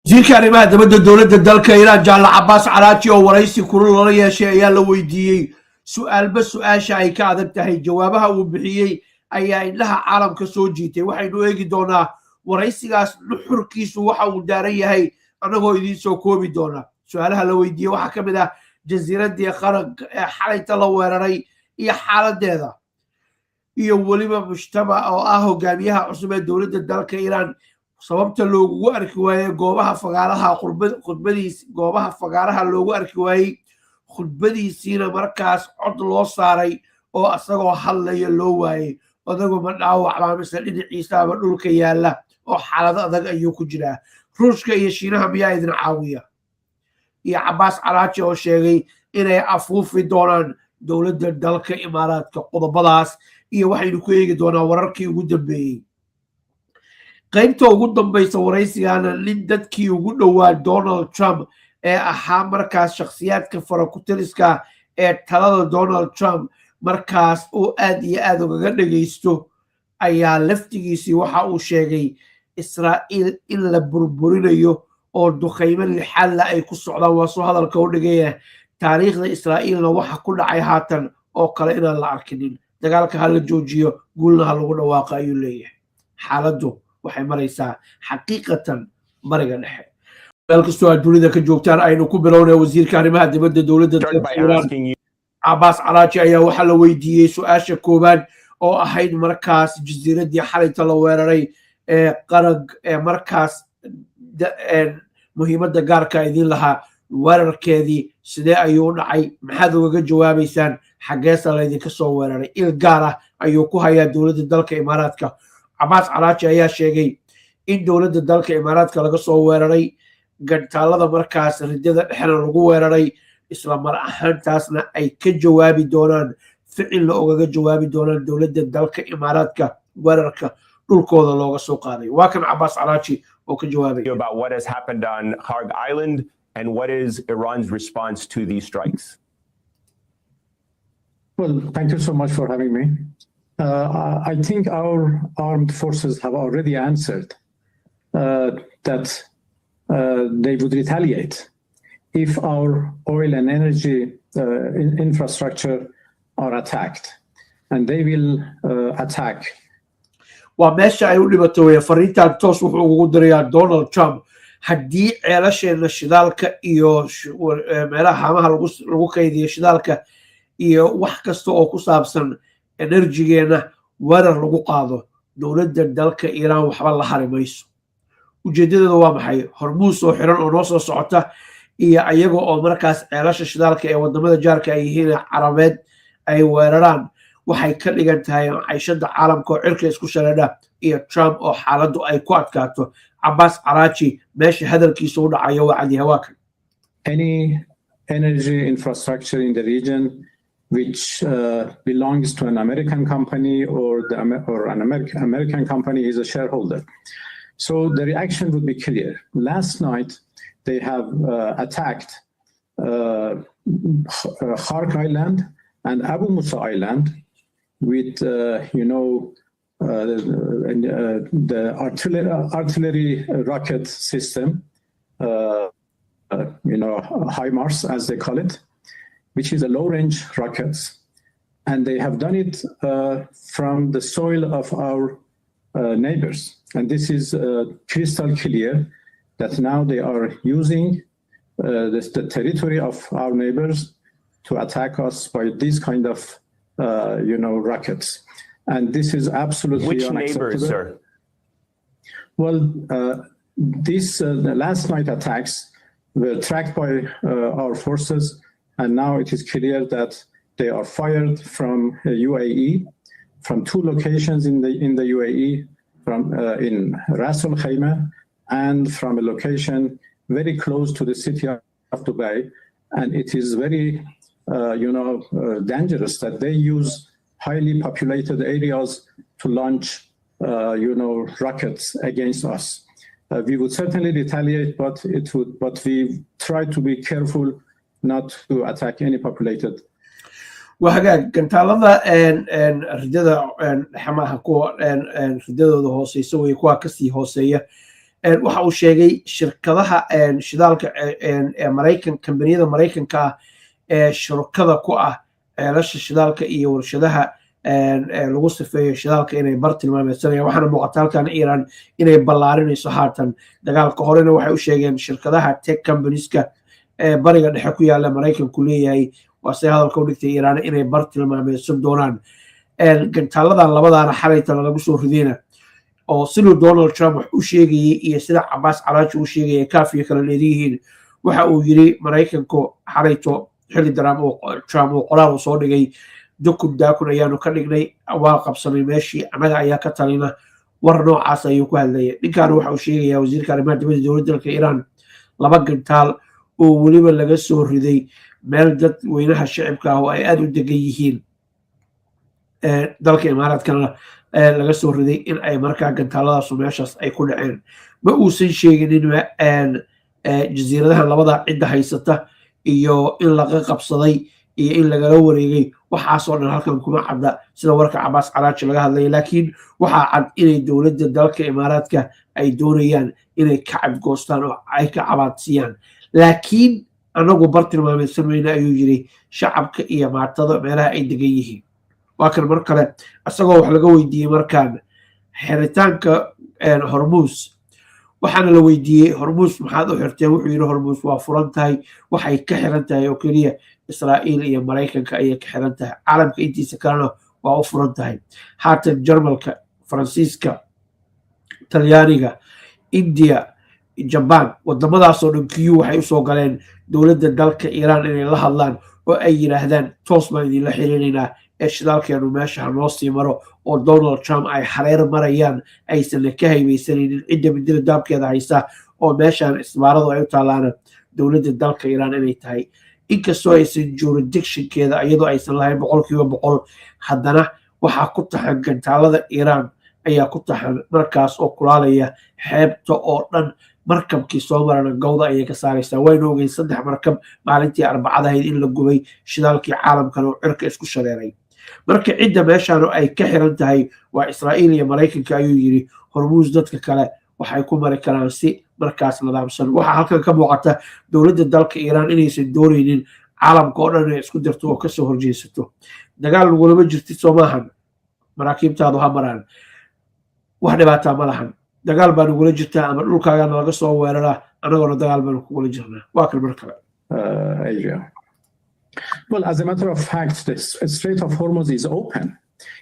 Wasiirka arrimaha dibadda dowladda dalka Iiraan, Jaalla Cabaas Caraaji, oo waraysi kulul lala yeeshay ayaa la weydiiyey su'aalba su'aasha ay ka adag tahay. Jawaabaha uu bixiyey ayaa indhaha caalamka soo jiitay. Waxaynu eegi doonaa waraysigaas nuxurkiisu waxa uu daaran yahay, annagoo idiin soo koobi doona. Su'aalaha la weydiiyey waxaa ka mid ah jasiiraddii Kharg ee xalayta la weeraray iyo xaaladeeda, iyo weliba Mujtaba oo ah hogaamiyaha cusub ee dowladda dalka Iiraan, sababta loogugu arki waayey goobaha fagaaraha khudbadiis, goobaha fagaaraha loogu arki waayey khudbadiisiina markaas cod loo saaray oo isagoo hadlaya loo waayey. Odagu ma dhaawacbaa mise dhinaciisaaba dhulka yaalla oo xaalado adag ayuu ku jiraa? Ruushka iyo Shiinaha miyaa idin caawiya? Iyo Cabaas Caraaji oo sheegay inay afuufi doonaan dowladda dalka Imaaraadka. Qodobadaas iyo waxaynu ku eegi doonaa wararkii ugu dambeeyey. Qaybta ugu dambaysa waraysigana, nin dadkii ugu dhowaa Donald Trump ee ahaa markaas shakhsiyaadka farakutiriska ee talada Donald Trump markaas uu aad iyo aad ugaga dhegaysto ayaa laftigiisii waxa uu sheegay Israa'iil in la burburinayo oo duqaymo lixaadla ay ku socdaan. Waa soo hadalka u dhigaya. Taariikhda Israa'iilna waxa ku dhacay haatan oo kale inaan la arkinin. Dagaalka ha la joojiyo, guulna ha lagu dhawaaqa, ayuu leeyahay. Xaaladdu waxay maraysaa xaqiiqatan Bariga Dhexe. Meel kastoo aad dunida ka joogtaan, aynu ku bilownay. Wasiirka arrimaha dibadda dowladda dalka Iiraan, Cabaas Caraaji, ayaa waxaa la weydiiyey su'aasha koowaad oo ahayd markaas jasiiraddii xalayta la weeraray ee Kharg ee markaas muhiimadda gaarka idiin lahaa, weerarkeedii sidee ayuu u dhacay? Maxaad ugaga jawaabaysaan? Xaggeesa laydinka soo weeraray? Il gaar ah ayuu ku hayaa dowladda dalka Imaaraadka. Cabaas Caraaji ayaa sheegay in dowladda dalka Imaaraadka laga soo weeraray gantaalada markaas ridada dhexena lagu weeraray, isla mar ahaantaasna ay ka jawaabi doonaan, ficilna ugaga jawaabi doonaan dowladda dalka Imaaraadka weerarka dhulkooda looga soo qaaday. Waa kan Cabaas Caraaji oo ka jawaabaya. About what has happened on Kharg Island and what is Iran's response to these strikes? Well, thank you so much for having me. I think our armed forces have already answered that they would retaliate if our oil and energy infrastructure are attacked, and they will attack. Waa meesha ay u dhibato weeye. Fariintan toos wuxuu ugu dirayaa Donald Trump: haddii ceelasheena shidaalka iyo meelaha haamaha lagu kaydiyo shidaalka iyo wax kasta oo ku saabsan energy-geena weerar lagu qaado, dowladda dalka Iiraan waxba la hari mayso. Ujeedadeeda waa maxay? Hormuus oo xiran oo noo soo socota iyo ayaga oo markaas ceelasha shidaalka ee wadamada jaarka ay yihiin Carabeed ay weeraraan, waxay ka dhigan tahay cayshada caalamka oo cirka isku shareedha iyo Trump oo xaaladdu ay ku adkaato. Cabaas Caraaji meesha hadalkiisa u dhacayo waa cadyahay. Waa kan. Any energy infrastructure in the region which belongs to an American company or an American company is a shareholder. So the reaction would be clear. Last night, they have attacked Kharg Island and Abu Musa Island with the artillery rocket system, HIMARS, as they call it, which is a low-range rockets. And they have done it from the soil of our neighbors. And this is crystal clear that now they are using the territory of our neighbors to attack us by these kind of rockets. And this is absolutely Which unacceptable. Neighbors, sir? Well, the last night attacks were tracked by our forces, and now it is clear that they are fired from UAE, from two locations in the UAE, from in Ras Al Khaimah, and from a location very close to the city of Dubai. And it is very dangerous that they use highly populated areas to launch rockets against us. We would certainly retaliate, but we try to be careful not to attack any populated Waa hagaag. Gantaalada ridada dhexmaha, kuwa ridadooda hooseysa wey, kuwa kasii hooseeya. Waxa uu sheegay shirkadaha shidaalka ee Maraykan, kambaniyada Maraykanka ah ee shurkada ku ah ceelasha shidaalka iyo warshadaha lagu sifeeyo shidaalka inay bar tilmaameysanayaan. Waxaana muuqata halkan Iran inay ballaarinayso haatan dagaalka. Horena waxay u sheegeen shirkadaha tech companieska ee Bariga Dhexe ku yaala Maraykanku leeyahay, waa say hadalka u dhigtay Iiraan, inay bar tilmaameysan doonaan. Gantaaladan labadaana xalaytana lagu soo ridayna oo siduu Donald Trump wax u sheegayey iyo sida Cabaas Caraaji u sheegaya kaafiya kala leediyihiin. Waxa uu yiri Maraykanku xalayto xilli Trump uu qoraal uu soo dhigay, "Dukun daakun ayaanu ka dhignay, waa qabsanay meeshii, annaga ayaa ka talina." War noocaas ayuu ku hadlayay. Ninkan waxa uu sheegayaa, wasiirka arrimaha dibadda dowladda dalka Iiraan, laba gantaal oo weliba laga soo riday meel dadweynaha shicibka ah oo ay aada u degan yihiin, dalka Imaaraadkana laga soo riday, in ay markaa gantaaladaasu meeshaas ay ku dhaceen. Ma uusan sheeginin jasiiradaha labada cidda haysata iyo in laga qabsaday iyo in lagala wareegay. Waxaasoo dhan halkan kuma cadda sida warka Cabaas Caraaji laga hadlaya, laakiin waxaa cad inay dowladda dalka Imaaraadka ay doonayaan inay ka cadgoostaan oo ay ka cabaadsiiyaan. "Laakiin anagu bar tilmaameysan mayna," ayuu yiri, "shacabka iyo maatada meelaha ay degan yihiin." Waa kan mar kale isagoo wax laga weydiiyey markaan xiritaanka Hormuus. Waxaana la weydiiyey, "Hormuus maxaad u xirteen?" Wuxuu yidhi, "Hormuus waa furan tahay, waxay ka xiran tahay oo keliya Israa'iil iyo Maraykanka ayay ka xiran tahay, caalamka intiisa kalena waa u furan tahay." Haatan Jarmalka, Faransiiska, Talyaaniga, India, Jabaan, wadamadaasoo dhan queue waxay usoo galeen dowladda dalka Iiraan inay la hadlaan oo ay yidhaahdaan, "Toos baan idinla xiriirinaynaa ee shidaalkeenu meesha ha noo sii maro," oo Donald Trump ay hareer marayaan, aysanna ka haybaysanaynin cidda midida daabkeeda haysa oo meeshaan isbaaradu ay u taallaana dowladda dalka Iiraan inay tahay. Inkastoo aysan jurisdictionkeeda iyadoo aysan lahayn 100%, haddana waxaa ku taxan gantaalada Iiraan ayaa ku taxan markaas oo kulaalaya xeebta oo dhan. Markabkii soo marana gowda ayay ka saaraysaa. Waynu ogeyn saddex markab maalintii Arbacadahayd in la gubay, shidaalkii caalamkana oo cirka isku shareeray. Marka cidda meeshaan ay ka xiran tahay waa Israa'iil iyo Maraykanka, ayuu yiri. Hormuus dadka kale waxay ku mari karaan si markaas nidaamsan. Waxaa halkan ka muuqata dowladda dalka Iiraan inaysan doonaynin caalamka oo dhan inay isku dirto oo kasoo horjeesato. Dagaal lagulama jirtid, soo maahan? Maraakiibtaadu ha maraan, wax dhibaataa ma lahan. Dagaal baa nagula jirtaa ama dhulkaagana laga soo weeraraa, annagoona dagaal baanu kugula jirnaa. Waa kan mar kale. Area. Well, as a matter of fact, the Strait of Hormuz is open.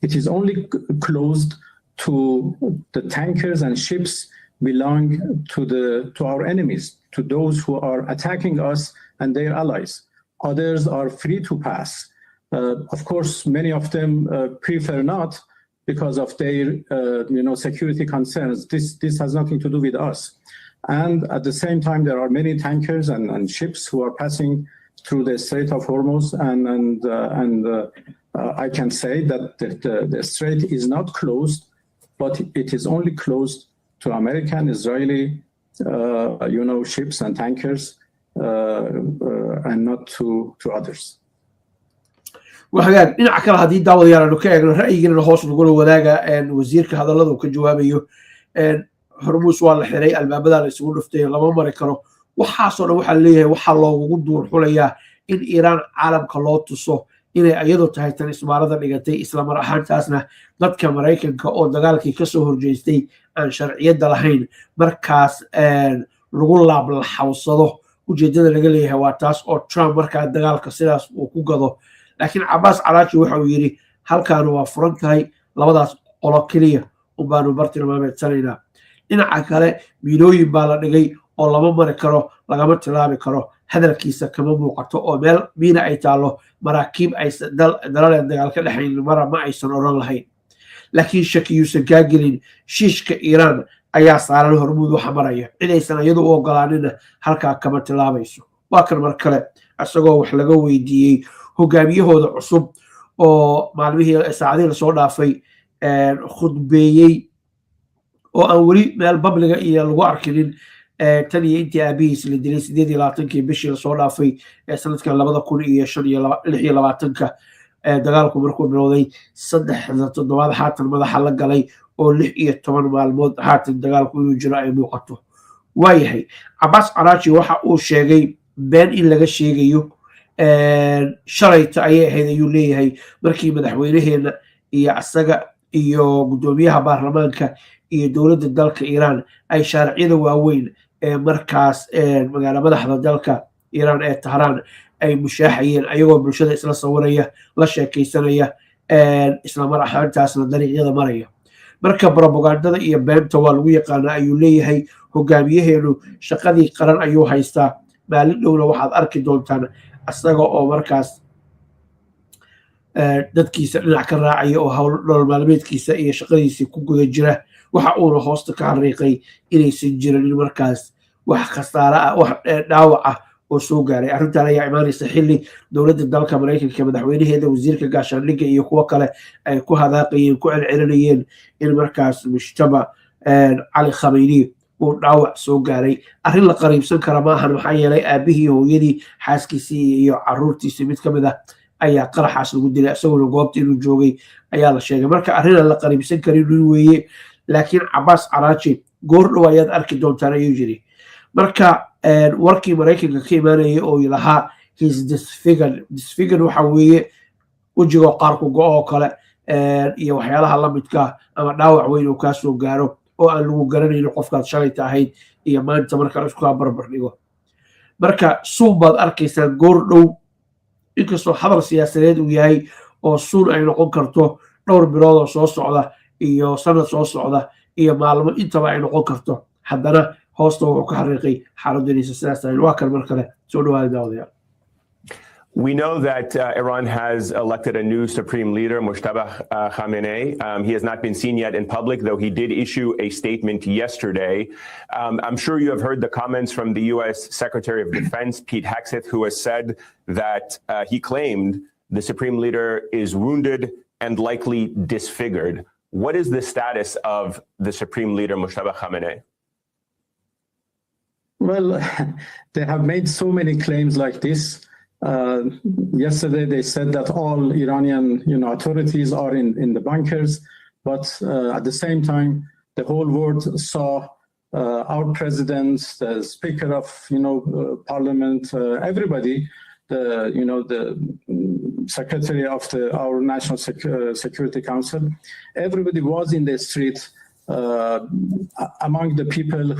It is only closed to the tankers and ships belong to our enemies, to those who are attacking us and their allies. Others are free to pass. Of course, many of them prefer not because of their security concerns. This has nothing to do with us. And at the same time, there are many tankers and ships who are passing through the Strait of Hormuz, and I can say that the strait is not closed, but it is only closed to American, Israeli ships and tankers, and not to others. Wahagaag, dhinaca kale haddii daawadayaal aanu ka eegno, ra'yigiinana hoos nagula wadaaga. Wasiirka hadallada uu ka jawaabayo, Hormuus waa la xiray, albaabadaa la isugu dhuftay, lama mari karo, waxaasoo dhan waxaa leeyahay waxaa loogugu duur xulayaa in Iiraan caalamka loo tuso inay iyadu tahay tan isbaarada dhigatay, islamar ahaantaasna dadka Maraykanka oo dagaalkii kasoo horjeestay aan sharciyadda lahayn markaas lagu laablaxawsado. Ujeedada laga leeyahay waa taas, oo Trump markaa dagaalka sidaas uu ku gado. Laakiin Cabaas Caraaji waxa uu yidhi, "Halkaanu waa furan tahay, labadaas qolo keliya unbaanu bartilmaameedsanaynaa. Dhinaca kale miinooyin baa la dhigay oo lama mari karo, lagama tilaabi karo." Hadalkiisa kama muuqato oo meel miina ay taallo maraakiib dalaleen dagaal ka dhexayn mara ma aysan odhan lahayn. Laakiin shakiyuusan kaa gelin, shiishka Iiraan ayaa saaran Hormuud waxa maraya. Cid aysan iyadu u ogolaanina halkaa kama tilaabayso. Waa kan mar kale isagoo wax laga weydiiyey hogaamiyahooda cusub oo maalmihii saacadihii lasoo dhaafay khudbeeyey oo aan weli meel publicga iyo lagu arkinin tan iyo intii aabihiis la dilay 28-kii bishii lasoo dhaafay ee sanadkan 2026-ka. Dagaalku markuu bilowday 3-da toddobaad haatan madaxa la galay, oo 16 maalmood haatan dagaalku inuu jiro ay muuqato. Waayahay, Cabaas Caraaji waxa uu sheegay been in laga sheegayo. Shalayta ayay ahayd, ayuu leeyahay, markii madaxweynaheena iyo asaga iyo guddoomiyaha baarlamaanka iyo dowladda dalka Iiraan ay shaariciyada waaweyn ee markaas magaala madaxda dalka Iiraan ee Tahraan ay mushaaxayeen, ayagoo bulshada isla sawiraya, la sheekaysanaya, isla mar ahaantaasna dariiqyada maraya. Marka brobagandada iyo beenta waa lagu yaqaanaa, ayuu leeyahay. Hogaamiyaheenu shaqadii qaran ayuu haystaa. Maalin dhowna waxaad arki doontaan isaga oo markaas dadkiisa dhinac ka raacaya oo hawl nolol maalmeedkiisa iyo shaqadiisii ku guda jira. Waxa uuna hoosta ka xariiqay inaysan jirin markaas wax khasaare ah, wax dhaawac ah oo soo gaaray. Arrintan ayaa imaanaysa xilli dowladda dalka Maraykanka, madaxweynaheeda, wasiirka gaashaandhigga iyo kuwo kale ay ku hadaaqayeen, ku celcelinayeen in markaas Mujtaba Cali Khameyni uu dhaawac soo gaaray. Arrin la qariibsan kara ma ahan, maxaa yeelay aabihii, hooyadii, xaaskiisii iyo caruurtiisii mid ka mid ah ayaa qaraxaas lagu dilay, isaguna goobta inuu joogay ayaa la sheegay. Marka arrinaan la qariibsan karin weeye, laakiin Cabaas Caraaji goor dhow ayaad arki doontaan, ayuu yiri. Marka warkii Maraykanka ka imaanayay oo lahaa "He's disfigured", disfigured waxa weeye wejigoo qaarku go' oo kale iyo waxyaalaha lamidka, ama dhaawac weyn oo kaa soo gaaro oo aan lagu garanayno qofkaad shalayta ahayd iyo maanta marka la isku barbar dhigo. Marka suun baad arkaysaan goor dhow, inkastoo hadal siyaasadeed uu yahay oo suun ay noqon karto dhowr bilood oo soo socda iyo sanad soo socda iyo maalmo intaba ay noqon karto, haddana hoosta wuxuu ka xariiqay xaaladdu inaysan sidaas ahayn. Waa kan mar kale, soo dhawaada, daawadayaal. We know that Iran has elected a new supreme leader, Mojtaba Khamenei. He has not been seen yet in public, though he did issue a statement yesterday. I'm sure you have heard the comments from the U.S. Secretary of Defense, Pete Hegseth, who has said that he claimed the supreme leader is wounded and likely disfigured. What is the status of the supreme leader, Mojtaba Khamenei? Well, they have made so many claims like this. Yesterday, they said that all Iranian authorities are in the bunkers, but at the same time, the whole world saw our president, the speaker of parliament, everybody, the you know the secretary of the our National Security Council, everybody was in the street among the people who